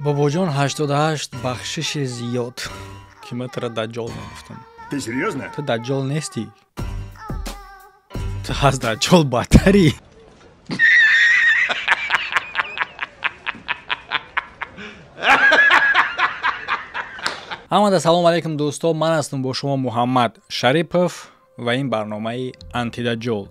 Бобоҷон 88 бахшиши зиёд, ки ман тура даҷҷол мегуфтам. Ты серьёзно? Ту даҷҷол нестӣ. Ту аз даҷҷол бадтарӣ. Ҳамада салом алейкум дӯсто, ман ҳастам бо шумо Муҳаммад Шарипов ва ин барномаи Антидаҷҷол.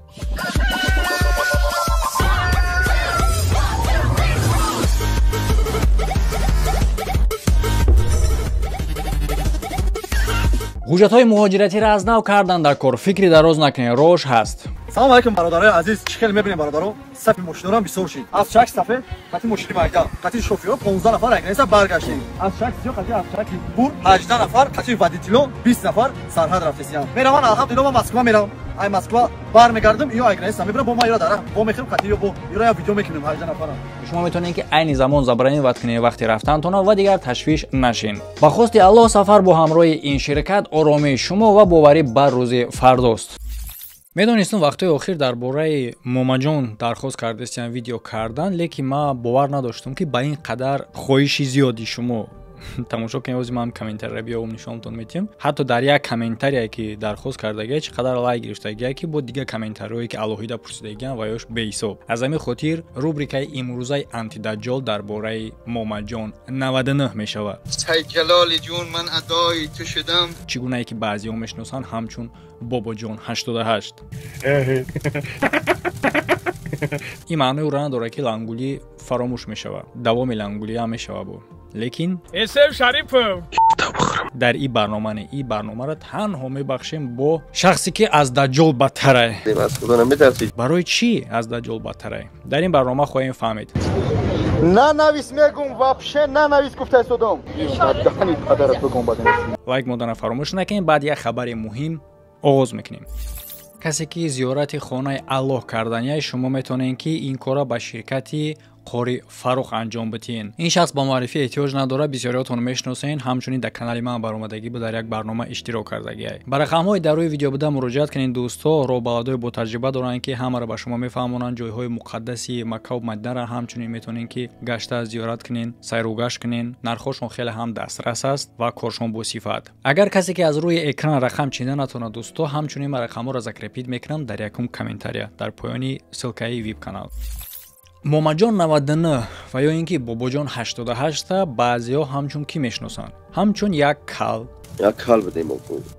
Ҳуҷҷатҳои муҳоҷиратиро аз нав кардан дар кор, фикри дароз накунед, рош ҳаст. Салом алейкум бародарои азиз, чӣ хеле мебинем бародаро, сафи мошинорам бисёр шид. Аз шак сафед қати мошини майда, қати шофёр 15 нафар агнеса баргаштем. Аз шак сиё қати афчаки бур 18 нафар, қати водитело 20 нафар сарҳад рафтесиям. Мераван алҳамдулилло ман Москва меравам. Ай Москва бармегардам, ё агнеса мебарам, бо ма ёра дара, бо мехӯрам қати ё бо ёра я видео мекунем 18 нафарам. Шумо метавонед ки айни замон забронировать кунед вақти рафтантона ва дигар ташвиш нашин. Ба хости Аллоҳ сафар бо ҳамроҳи ин ширкат оромии шумо ва боварӣ бар рӯзи фардост. Медонистам вақтҳои охир дар бораи Момаҷон дархост кардастиям видео кардан, лекин ман бовар надоштам ки ба ин қадар хоҳиши зиёди шумо тамошо кунед. Ози ман комментария биёвам нишонтон метиҳам. Ҳатто дар як комментарие ки дархост кардагия чӣ қадар лайк гирифтагия ки бо дигар комментариҳое ки алоҳида пурсидагиям ва ёш беҳисоб. Аз ҳамин хотир рубрикаи имрӯзаи Антидаҷҷол дар бораи Момаҷон 99 мешавад. Ҷалоли ҷун ман адои ту шудам. Чӣ гунае ки баъзеҳо мешиносанд ҳамчун Бобоҷон 88. Ин маънои ӯро надорад ки лангулӣ фаромӯш мешавад. Давоми лангулӣ ҳам мешавад бо. Лекин Эсев Шарипов дар ин барнома не, ин барномаро танҳо мебахшем бо шахсе ки аз даҷҷол бадтарай. Барои чӣ аз даҷҷол бадтарай? Дар ин барнома хоҳем фаҳмид. Нанавис мегум, вообще нанавис гуфта истодам. Лайк модана фаромӯш накунед. Баъд як хабари муҳим оғоз мекунем. Касе ки зиёрати хонаи Аллоҳ карданияй, шумо метавонед ки ин корро ба ширкати Қори Фарух анҷом бидиҳед. Ин шахс ба муаррифӣ эҳтиёҷ надорад, бисёриҳотон мешиносед. Ҳамчунин дар канали ман баромадагӣ бу дар як барнома иштирок кардагиай. Ба рақамҳои дар рӯи видео буда муроҷиат кунед дӯсто, роҳбаладои ботаҷриба доранд ки ҳамаро ба шумо мефаҳмонанд. Ҷойҳои муқаддаси Маккаву Мадинаро ҳамчунин метавонед ки гашта зиёрат кунед, сайругашт кунед. Нархҳошон хеле ҳам дастрас аст ва коршон босифат. Агар касе ки аз рӯи экран рақам чида натавонад дӯсто, ҳамчунин ман рақамҳоро закрепить мекунам дар якум комментария дар поёни ссылкаи вип канал. Момаҷон 99 ва ё ин ки Бобоҷон 88 баъзеҳо ҳамчун кӣ мешиносанд? Ҳамчун як кал, як кал будем,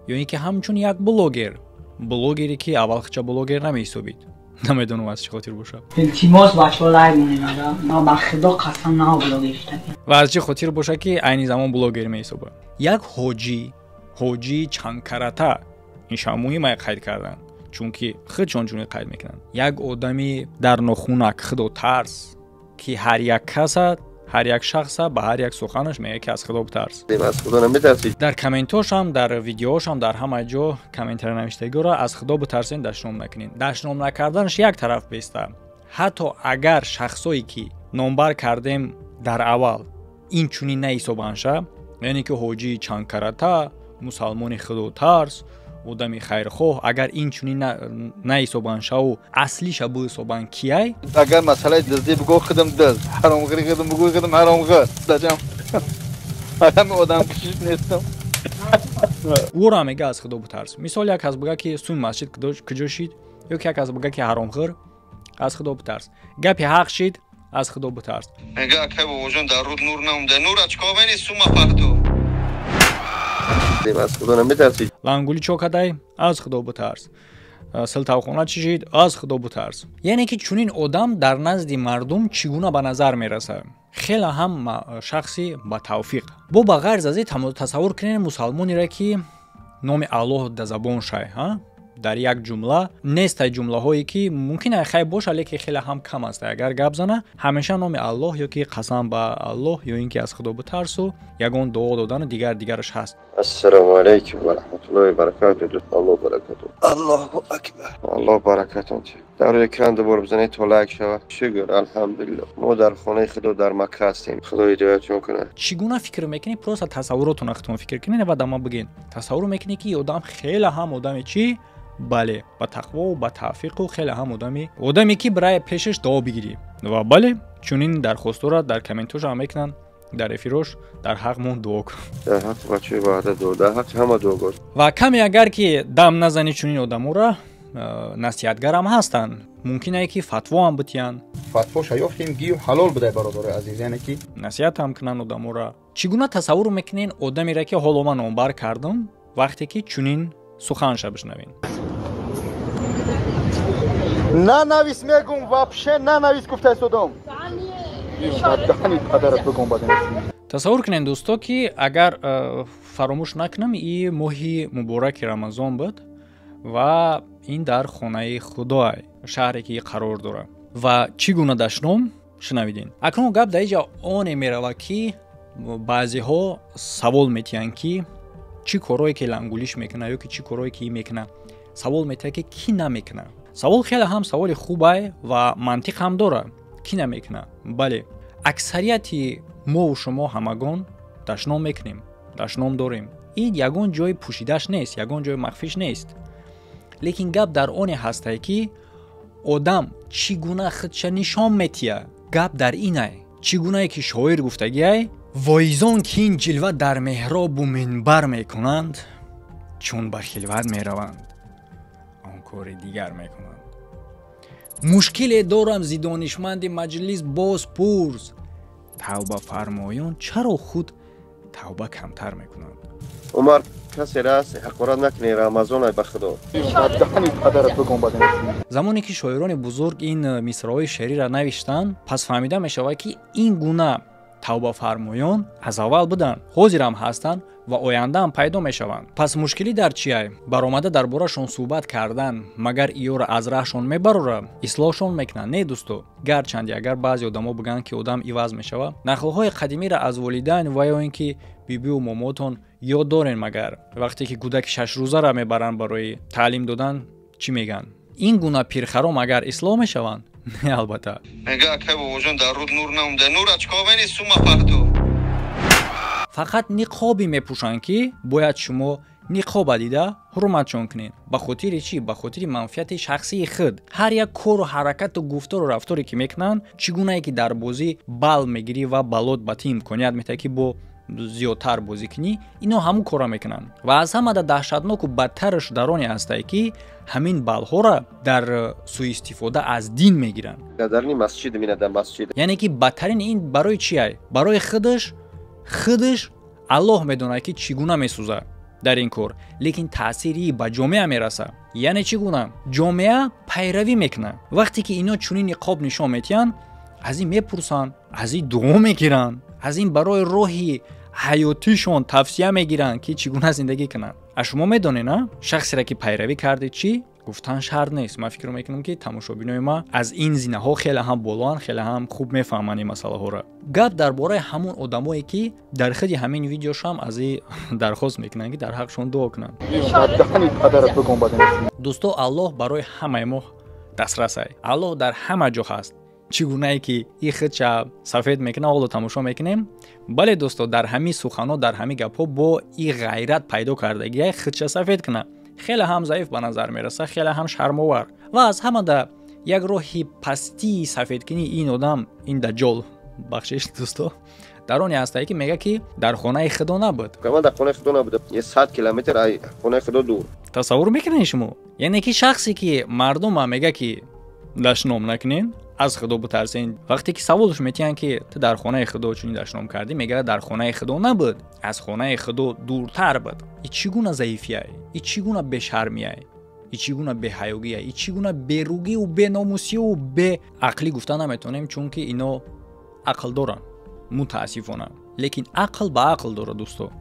ё ин ки ҳамчун як блогер, блогере ки аввалхича блогер намеҳисобид. Намедонам аз чӣ хотир бошад. Илтимос бачаҳо лайк монед, ман ба худо қасам на блогер шудам. Ва аз чӣ хотир бошад ки айни замон блогер меҳисобад. Як ҳоҷӣ, ҳоҷии чандкарата, ин шам муҳим ай қайд кардан, чунки худшон чунин қайд мекунанд. Як одами дар нохунак худотарс ки ҳар як каса, ҳар як шахса ба ҳар як суханаш мегӯяд ки аз худо битарс. Дар комментҳошам, дар видеоҳошам, дар ҳама ҷо комментария навиштагиро аз худо битарсен, дашном накунед. Дашном накарданаш як тараф беста. Ҳатто агар шахсое ки номбар кардем дар аввал ин чунин наҳисобандша, яъне ки ҳоҷии чандкарата, мусалмони худотарс, одами хайрхоҳ, агар ин чунин наҳисобандшаву аслиша биҳисобанд кияй? Агар масъалаи дуздӣ бугӯ худам дузд, ҳаромғирӣ худам бугӯ худам ҳаромғир. Дачам одами одамкушиш нестам. Ӯро мега аз худо битарс. Мисол як кас буга ки сӯи масҷид куҷо шид, ё ки як кас буга ки ҳаромхӯр, аз худо битарс. Гапи ҳақ шид, аз худо битарс. Мега акай бобоҷон дар руд нур намонда, нура чикор мени сума парту. Лангули чо кадай, аз худо битарс. Силтавхона чӣ шид, аз худо битарс. Яъне ки чунин одам дар назди мардум чӣ гуна ба назар мерасад? Хеле ҳам шахси ба тавфиқ. Бо ба ғайр аз ин тасаввур кунед мусалмонеро ки номи Аллоҳ дар забон шай, ҳа? Дар як ҷумла нестай ҷумлаҳое ки мумкин ай хайр бошад, лекин хеле ҳам кам аст. Агар гап зана ҳамеша номи Аллоҳ ё ки қасам ба Аллоҳ ё ин ки аз худо битарсу ягон дуо додану дигар дигараш ҳаст. Ассалому алайкум ва раҳматуллоҳи ва баракатуҳ. Аллоҳ баракатуҳ. Аллоҳу акбар. Аллоҳ баракатон. Дар экран дубор бизанед то лайк шавад. Шукр, алҳамдулиллоҳ. Мо дар хонаи худо дар Макка ҳастем. Худо ҳидоятшон кунад. Чӣ гуна фикр мекунед? Просто тасаввуротонро худтон фикр кунед ва дама бигӯед. Тасаввур мекунед ки одам хеле ҳам одами чӣ? Бале, ба тақвову ба тавфиқу хеле ҳам одаме ки барои пешаш дуо бигирӣ. Ва бале, чунин дархостҳоро дар комментҳошам мекунанд. Дар эфирош дар ҳақ мон дуо кун. Дар ҳаққи бачаи ваҳдат дуо, дар ҳаққи ҳама дуо кун. Ва каме агар ки дам назанӣ чунин одаморо, насиҳатгарам ҳастанд. Мумкин ае ки фатво ҳам битиҳанд. Фатвоша ёфтем, гию ҳалол будай, бародарои азиз, яъне ки насиҳат ҳам кунанд одаморо. Чӣ гуна тасаввур мекунен одамеро, ки ҳоло ман номбар кардам, вақте ки чунин суханша бишнавем? Нанавис, мегум, вообще нанавис, гуфта истодам. Тасаввур кунед, дӯсто, ки агар фаромӯш накунам, и моҳи мубораки Рамазон буд ва ин дар хонаи Худоай, шаҳре ки қарор дорад. Ва чӣ гуна дашном шунавидем. Акнун гап дар инҷа оне меравад, ки баъзеҳо савол метиҳанд, ки чӣ корое ки лангулиш мекунад ё ки чӣ корое ки мекунад. Савол метиҳад, ки кӣ намекунад. Савол хеле ҳам саволи хубай ва мантиқ ҳам дорад. Кӣ намекунад? Бале, аксарияти мову шумо ҳамагон дашном мекунем, дашном дорем. Ин ягон ҷои пӯшидаш нест, ягон ҷои махфиш нест. Лекин гап дар оне ҳастае, ки одам чӣ гуна худша нишон метиҳад. Гап дар инай. Чӣ гунае ки шоир гуфтагиай: воизон ки ин ҷилва дар меҳробу минбар мекунанд, чун ба хилват мераванд, он кори дигар мекунанд. Мушкиле дорам зи донишманди маҷлис боз пурс, тавбафармоён чаро худ тавба камтар мекунанд? Умар, касе раст ҳақорат накунӣ, Рамазон ай, ба Худо. Замоне ки шоирони бузург ин мисраҳои шеъриро навиштанд, пас фаҳмида мешавад, ки ин гуна тавбафармоён аз аввал буданд, ҳозирам ҳастанд ва ояндаам пайдо мешаванд. Пас мушкилӣ дар чиай? Баромада дар борашон суҳбат кардан магар иёро аз раҳшон мебарора, ислоҳшон мекунанд? Не, дӯсто. Гарчанде агар баъзе одамо бигӯянд, ки одам иваз мешавад, нақлҳои қадимиро аз волидайн ва ё ин ки бибию момотон ёд дорен, магар вақте ки кӯдаки шашрӯзаро мебаранд барои таълим додан, чӣ мегӯянд? Ин гуна пирхаро магар ислоҳ мешаванд? Не, албатта. Мега, акай бобоҷон, дар руд нур намуда, нур ачковени сума парту. Фақат ниқобе мепӯшанд, ки бояд шумо ниқоба дида ҳурматшон кунед. Ба хотири чӣ? Ба хотири манфиати шахсии худ. Ҳар як кору ҳаракату гуфтору рафторе ки мекунанд, чӣ гунае ки дар бозӣ бал мегирӣ ва балот ба ту имконият медиҳад, ки бо зиёдтар бозӣ кунӣ, ино ҳамун корро мекунанд. Ва аз ҳамада даҳшатноку бадтараш дар оне ҳастае, ки ҳамин балҳоро дар сӯистифода аз дин мегиранд. Дар масҷид мина, дар масҷид. Яъне ки бадтарин ин барои чи ай? Барои худаш Аллоҳ медонад, ки чӣ гуна месӯзад дар ин кор, лекин таъсири ба ҷомеа мерасад. Яъне чӣ гуна ҷомеа пайравӣ мекунад. Вақте ки ино чунин ниқоб нишон метиҳанд, аз ин мепурсанд, аз ин дуо мегиранд, аз ин барои роҳи ҳаётишон тавсия мегиранд, ки чӣ гуна зиндагӣ кунанд. А шумо медонед, а шахсеро ки пайравӣ кардед, чӣ гуфтан шарт нест. Ман фикр мекунам, ки тамошобинои ма аз ин зинаҳо хеле ҳам болоанд, хеле ҳам хуб мефаҳманд ин масъалаҳоро. Гап дар бораи ҳамон одамое, ки дар худи ҳамин видеошам аз и дархост мекунанд, ки дар ҳақшон дуо кунанд. Дӯсто, Аллоҳ барои ҳамаи мо дастрасай. Аллоҳ дар ҳама ҷо ҳаст. Чӣ гунае ки и худша сафед мекунад, ҳоло тамошо мекунем. Бале, дӯсто, дар ҳамин суханҳо, дар ҳамин гапҳо бо и ғайрат пайдо кардагия худша сафед кунад. Хеле ҳам заиф ба назар мерасад, хеле ҳам шармовар. Ва аз ҳамада як роҳи пастии сафедкунии ин одам, ин даҷҷол, бахшиш, дӯсто, дар оне ҳастае, ки мегӯяд, ки дар хонаи Худо набуд. Ман дар хонаи Худо набудам, 100 километр ай хонаи Худо дур. Тасаввур мекунед шумо? Яъне ки шахсе ки мардума мегӯяд, ки дашном накунед, аз Худо битарсен, вақте ки саволш метиҳанд, ки ту дар хонаи Худо чунин дашном кардӣ, мегӯяд, дар хонаи Худо набуд, аз хонаи Худо дуртар буд. И чӣ гуна заифияй? И чӣ гуна бешармияй? И чӣ гуна беҳаёгия? И чӣ гуна беругию беномусию беақлӣ гуфта наметавонем, чунки ино ақл доранд, мутаассифона. Лекин ақл ба ақл дорад, дӯсто.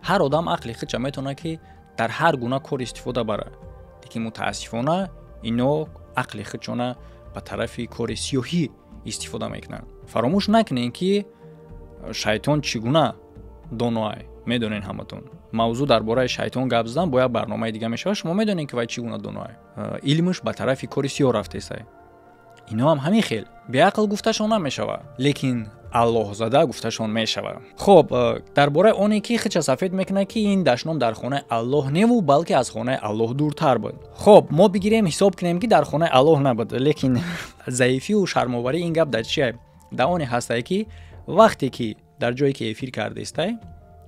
Ҳар одам ақли худша метавонад, ки дар ҳар гуна кор истифода барад, лекин мутаассифона ино ақли худшона ба тарафи кори сиёҳӣ истифода мекунанд. Фаромӯш накунед, ки шайтон чӣ гуна доноай, медонед ҳаматон. Мавзӯъ дар бораи шайтон гап задан бо як барномаи дига мешавад. Шумо медонед, ки вай чӣ гуна доноай, илмаш ба тарафи кори сиёҳ рафтесай. Ино ҳам ҳамин хел беақл гуфташон намешавад, лекин аллоҳзада гуфташон мешавад. Хоб, дар бораи оне ки хича сафед мекунад, ки ин дашном дар хонаи Аллоҳ неву, балки аз хонаи Аллоҳ дуртар буд. Хоб, мо бигирем, ҳисоб кунем, ки дар хонаи Аллоҳ набуд, лекин заифию шармоварии ин гап дар чие? Дар оне ҳастае, ки вақте ки Дар ҷое ки эфир кардаистай,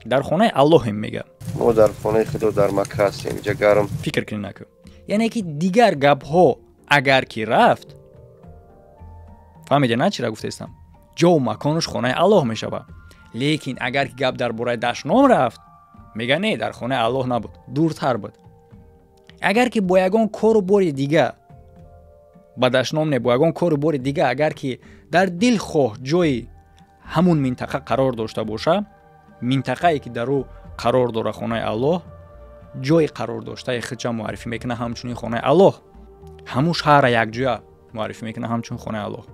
дар хонаи Аллоҳем мега. Мо дар хонаи Худо дар Макка ҳастем, инҷа гарм. Фикр кунӣ накун. Яъне ки дигар гапҳо агар ки рафт, фаҳмиде на чира гуфтаистам? Ҷову маконуш хонаи Аллоҳ мешавад. Лекин агар ки гап дар бораи дашном рафт, мега не, дар хонаи Аллоҳ набуд, дуртар буд. Агар ки бо ягон кору бори дига ба дашном не, бо ягон кору бори дига агар ки дар дилхоҳ ҷои ҳамун минтақа қарор дошта боша, минтақае ки дар ӯ қарор дора хонаи Аллоҳ, ҷои қарор доштаи худша муаррифӣ мекунад ҳамчунин хонаи Аллоҳ. Ҳамун шаҳрра якҷоя муаррифӣ мекунад ҳамчун хонаи Аллоҳ.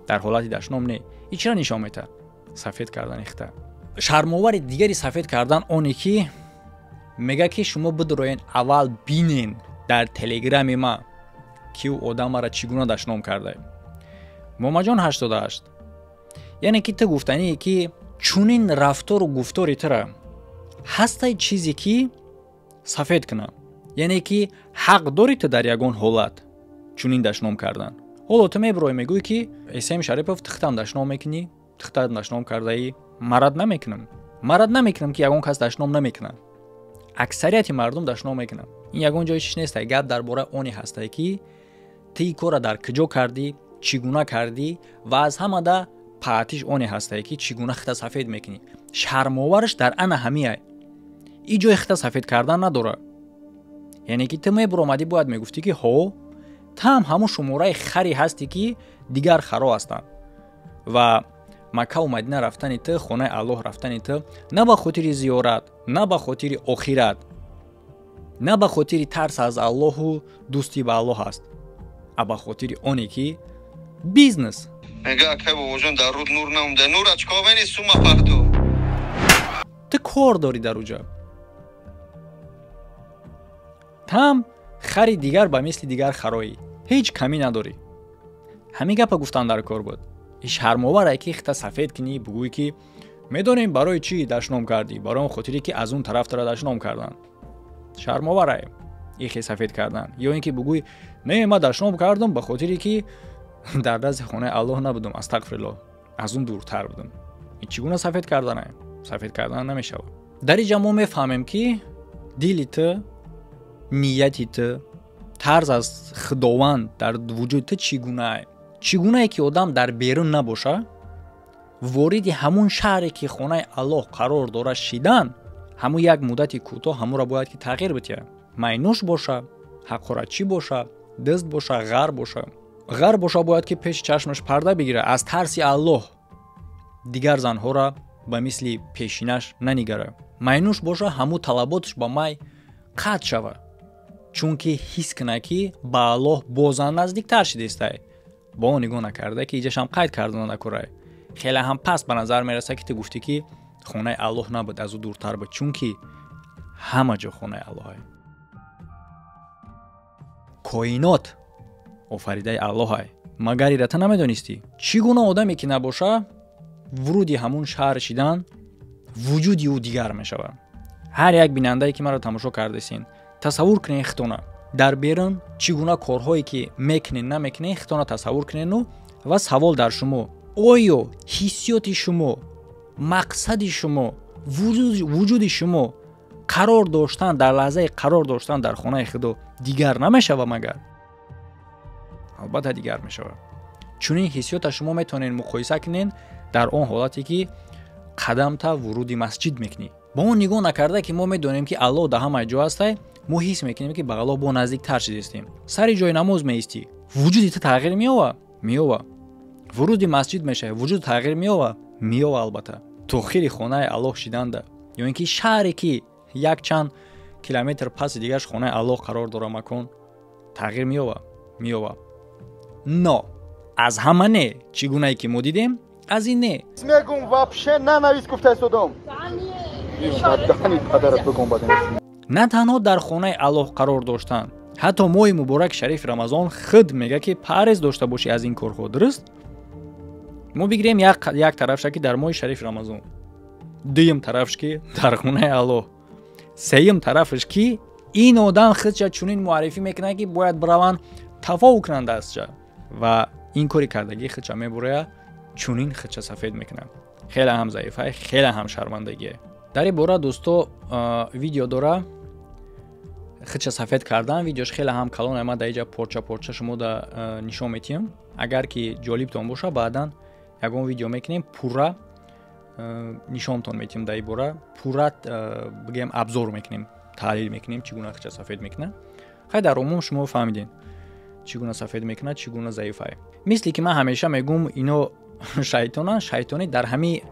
Дар ҳолати дашном не. И чира нишон метаҳад? Сафед кардани хита. Шармовари дигари сафед кардан оне ки мега ки шумо бидроен аввал бинен дар телеграми ма ки ӯ одамара чӣ гуна дашном кардае. Момаҷон 88. Яъне ки ту гуфтание ки чунин рафтору гуфтори тура ҳастай чизе ки сафед кунад. Яъне ки ҳақ дори ту дар ягон ҳолат чунин дашном кардан. Ҳоло ту мебироӣ мегӯӣ ки Эсем Шарипов тихтам дашном мекунӣ, тихтам дашном кардаӣ, марад намекунам. Марад намекунам ки ягон кас дашном намекунад. Аксарияти мардум дашном мекунанд. Ин ягон ҷои чиш нестай. Гап дар бораи оне ҳастай ки ту ин корра дар куҷо кардӣ, чӣ гуна кардӣ ва аз ҳамада паътиш оне ҳастай ки чӣ гуна хита сафед мекунӣ. Шармовараш дар ана ҳамиай. Ин ҷои хита сафед кардан надорад. Яъне ки ту мебиромадӣ бояд мегуфтӣ ки ҳо, ту ҳам ҳамун шумораи харе ҳастӣ ки дигар харо ҳастанд. Ва Маккаву Мадина рафтани ту, хонаи Аллоҳ рафтани ту на ба хотири зиёрат, на ба хотири охират, на ба хотири тарс аз Аллоҳу дӯстӣ ба Аллоҳ аст, а ба хотири оне ки бизнес. Мега акай бобоҷон дар руд нур намуда. Нур ачковени сума парту. Ту кор дорӣ дар уҷа. Там хари дигар ба мисли дигар хароӣ. Ҳеҷ камӣ надорӣ. Ҳамин гапа гуфтан дар кор буд. Шармовар ки хита сафед кунӣ, бугӯӣ ки медонем барои чӣ дашном кардӣ, барои он хотире ки аз он тараф тура дашном карданд. Шармовар ихе сафед кардан. Ё ин ки бугӯӣ не, ман дашном кардам ба хотире ки дар назди хонаи Аллоҳ набудам, астағфируллоҳ, аз он дуртар будам. Ин чӣ гуна сафед карданае? Сафед кардан намешавад. Дар инҷа мо мефаҳмем ки дили ту, нияти ту, тарз аз Худованд дар вуҷуди ту чӣ гунае. Чӣ гунае ки одам дар берун набоша, вориди ҳамун шаҳре ки хонаи Аллоҳ қарор дорад шидан, ҳамун як муддати кӯтоҳ ҳамонро бояд ки тағйир битиҳад. Майнӯш боша, ҳақоратчӣ боша, дузд боша, ғар боша. Ғар боша бояд ки пеши чашмаш парда бигирад, аз тарси Аллоҳ дигар занҳоро ба мисли пешинаш нанигарад. Майнӯш боша, ҳамун талаботаш ба май қатъ шавад, чунки ҳис кунад ки ба Аллоҳ бозан наздиктар шидистай. Бо он нигоҳ накарда ки иҷашам қайд карда накурай. Хеле ҳам паст ба назар мерасад ки ту гуфтӣ ки хонаи Аллоҳ набуд, аз ӯ дуртар буд, чунки ҳама ҷо хонаи Аллоҳ. Коинот офаридаи Аллоҳ. Магар ира ту намедонистӣ? Чӣ гуна одаме ки набоша, вуруди ҳамун шаҳр шидан вуҷуди ӯ дигар мешавад. Ҳар як бинандае ки маро тамошо кардесин, тасаввур кунед хитона. Дар берун чӣ гуна корҳое ки мекунед, намекунед, хитона тасаввур кунеду ва савол дар шумо: оё ҳиссиёти шумо, мақсади шумо, вуҷуди шумо қарор доштан дар лаҳзаи қарор доштан дар хонаи Худо дигар намешавад магар? Албатта дигар мешавад. Чунин ҳиссиёта шумо метавонед муқоиса кунед дар он ҳолате ки қадамта вуруди масҷид мекунӣ. Бо он нигоҳ накарда ки мо медонем ки Аллоҳ дар ҳамаи ҷо ҳастай, мо ҳис мекунем ки ба Аллоҳ бо наздиктар шидистем. Сари ҷои намоз меистӣ, вуҷуди ту тағйир меёвад? Меёвад. Вуруди масҷид мешавӣ, вуҷуд тағйир меёвад? Меёвад албатта. Дохили хонаи Аллоҳ шиданда ё ин ки шаҳре ки якчанд километр паси дигараш хонаи Аллоҳ қарор дорад макон, тағйир меёвад? Меёвад. Но аз ҳама не, чӣ гунае ки мо дидем, аз ин не. Мегум вообще нанавис гуфтаистодам. На танҳо дар хонаи Аллоҳ қарор доштан, ҳатто моҳи мубораки шарифи Рамазон худ мега ки парҳез дошта бошӣ аз ин корҳо, дуруст? Мо бигирем як тарафша ки дар моҳи шарифи Рамазон, дуюм тарафш ки дар хонаи Аллоҳ, сеюм тарафш ки ин одам худша чунин муаррифӣ мекунад ки бояд бираванд тафову кунанд дастша ва ин кори кардагии худша мебурояд, чунин худша сафед мекунад. Хеле ҳам заифа, хеле ҳам шармандагие. Дар ин бора, дӯсто, видео дора, худша сафед кардан. Видеош хеле ҳам калон, ман дар иҷа порча порча шумо да нишон метиҳам. Агар ки ҷолибтон боша, баъдан ягон видео мекунем, пурра нишонтон метиҳем, дар ин бора пурра бигӯем, обзор мекунем, таҳлил мекунем, чӣ гуна худша сафед мекунад. Хай, дар умум шумо фаҳмидем, чӣ гуна сафед мекунад, чӣ гуна заифае. Мисли ки ман ҳамеша мегӯм, ино шайтонанд. Шайтонӣ дар ҳамин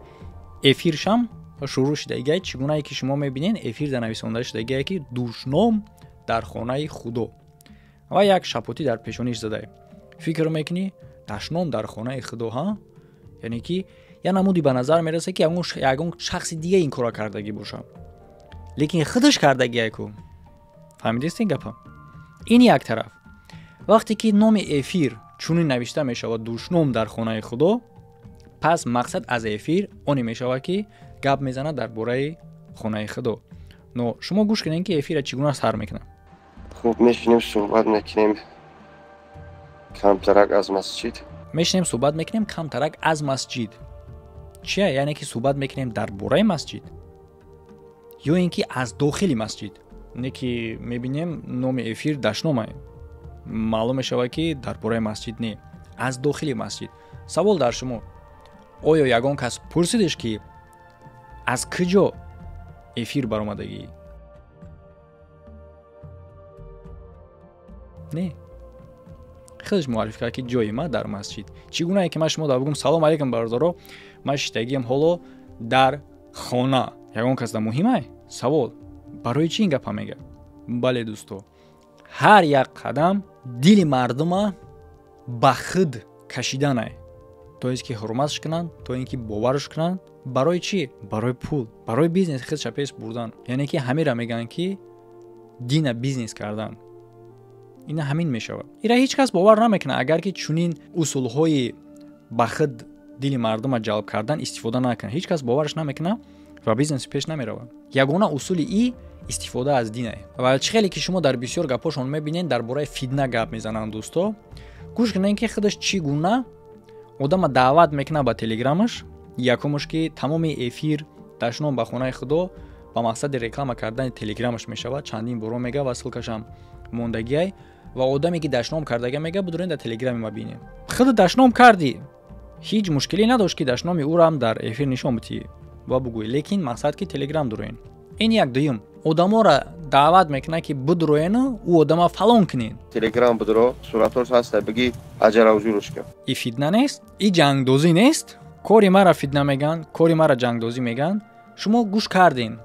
эфиршам шурӯъ шудагиай. Чӣ гунае ки шумо мебинед, эфир дар нависонда шудагиае, ки душном дар хонаи худо, ва як шапотӣ дар пешониш задае. Фикр мекунӣ, дашном дар хонаи худо, ҳа, яъне ки я намуди ба назар мерасад, ки ягон шахси дига ин корро кардагӣ боша, лекин худаш кардагиай ку. Фаҳмидистин гапа? Ин як тараф. Вақте ки номи эфир чунин навишта мешавад, душном дар хонаи худо, пас мақсад аз эфир оне мешавад, ки гап мезанад дар бораи хонаи худо. Но шумо гӯш кунед, ки эфира чӣ гуна сар мекунад. Хуб, мешинем, суҳбат мекунем камтарак аз масҷид. Мешинем, суҳбат мекунем камтарак аз масҷид. Чия? Яъне ки суҳбат мекунем дар бораи масҷид ё ин ки аз дохили масҷид? Не ки мебинем, номи эфир дашномае, маълум мешавад, ки дар бораи масҷид не, аз дохили масҷид. Савол дар шумо: оё ягон кас пурсидеш, ки аз куҷо эфир баромадагӣ? Не, худаш муаррифӣ кард, ки ҷои ма дар масҷид. Чӣ гунае ки ман шумо дар бигӯм: «Салом алейкум, бародаро, ман шиштагиам ҳоло дар хона», ягон кас да муҳимай? Савол: барои чӣ ин гапа мега? Бале, дӯсто, ҳар як қадам дили мардума ба худ кашиданай, то ин ки ҳурматш кунанд, то ин ки боварш кунанд. Барои чӣ? Барои пул, барои бизнес худша пеш бурдан. Яъне ки ҳамира мегӯянд, ки дина бизнес кардан, ина ҳамин мешавад. Ира ҳеҷ кас бовар намекунад, агар ки чунин усулҳои ба худ дили мардума ҷалб кардан истифода накунад. Ҳеҷ кас бовараш намекунад ва бизнес пеш намеравад. Ягона усули и истифода аз динае. Ва чӣ хеле ки шумо дар бисёр гапҳошон мебинед, дар бораи фитна гап мезананд. Дӯсто, гӯш кунед, ки худаш чӣ гуна одама даъват мекунад ба телеграмаш. Якумаш, ки тамоми эфир дашном ба хонаи худо ба мақсади реклама кардани телеграмаш мешавад. Чандин боро мега ва ссылкашам мондагиай. Ва одаме ки дашном кардага, мега: «Будурен, дар телеграми ма бинем». Худ дашном кардӣ, ҳеҷ мушкиле надошт, ки дашноми ӯрам дар эфир нишон битӣ ва бугӯӣ, лекин мақсад ки телеграм дуроен. Ин як. Дуюм, одаморо даъват мекунад, ки будуроену ӯ одама фалон кунед. Телеграм будуро, суратош ҳаста, бигӣ аҷаравҷурш кун. И фитна нест, и ҷангдозӣ нест? Кори мара фитна меган, кори мара ҷангдозӣ меган. Шумо гӯш кардем,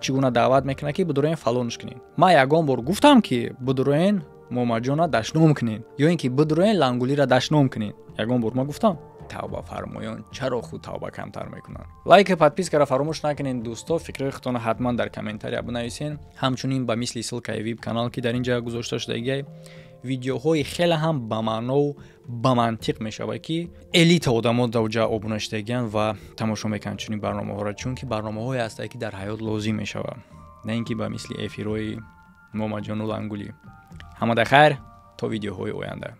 чӣ гуна даъват мекунад, ки будуроен, фалонш кунед. Ман ягон бор гуфтам, ки будуроен, момаҷона дашном кунед, ё ин ки будуроен, лангулира дашном кунед? Ягон бор ман гуфтам? Тавбафармоён чаро худ тавба камтар мекунанд? Лайк, подпискаро фаромӯш накунед, дӯсто. Фикрҳои худтонро ҳатман дар комментария бинависен. Ҳамчунин ба мисли ссылкаи вип канал, ки дар ин ҷа гузошта шудагиай, видеоҳои хеле ҳам ба маънову ба мантиқ мешавад, ки элита одамо дар ҷа обуна шудагиянд ва тамошо мекунанд чунин барномаҳоро, чунки барномаҳое ҳастанд, ки дар ҳаёт лозим мешавад, на ин ки ба мисли эфирҳои момаҷону лангулӣ. Ҳамада хайр, то видеоҳои оянда.